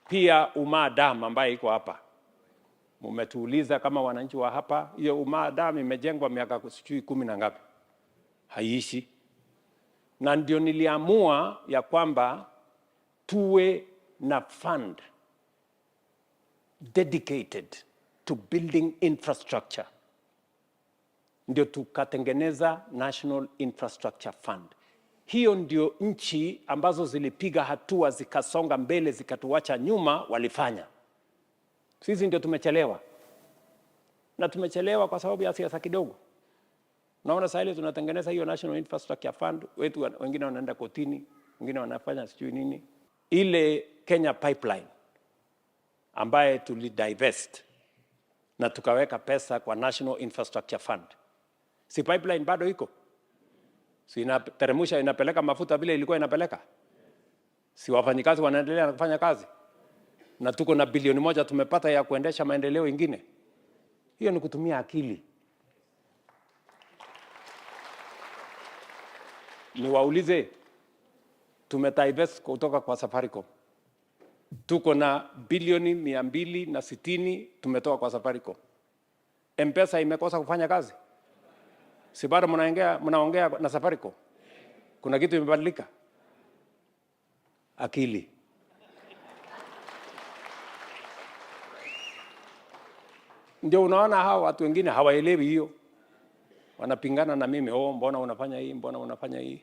Pia Umaa Dam ambaye iko hapa, mmetuuliza kama wananchi wa hapa, hiyo Umaa Dam imejengwa miaka sijui kumi na ngapi, haiishi. Na ndio niliamua ya kwamba tuwe na fund dedicated to building infrastructure, ndio tukatengeneza National Infrastructure Fund. Hiyo ndio nchi ambazo zilipiga hatua zikasonga mbele zikatuacha nyuma walifanya. Sisi ndio tumechelewa, na tumechelewa kwa sababu ya siasa kidogo. Naona sasa ile tunatengeneza hiyo National Infrastructure Fund, wetu wengine wanaenda kotini, wengine wanafanya sijui nini. Ile Kenya Pipeline ambaye tulidivest na tukaweka pesa kwa National Infrastructure Fund, si pipeline bado iko? Si inateremsha inapeleka mafuta vile ilikuwa inapeleka? Si wafanyikazi wanaendelea na kufanya kazi? Na tuko na bilioni 1 tumepata ya kuendesha maendeleo ingine. Hiyo ni kutumia akili. Niwaulize, tumedivest kutoka kwa Safaricom, tuko na bilioni 260 tumetoka kwa Safaricom. M-Pesa imekosa kufanya kazi? Si bado mnaongea na Safaricom? Kuna kitu imebadilika? Akili. Ndio unaona hawa watu wengine hawaelewi hiyo, wanapingana na mimi, oh, mbona unafanya hii, mbona unafanya hii.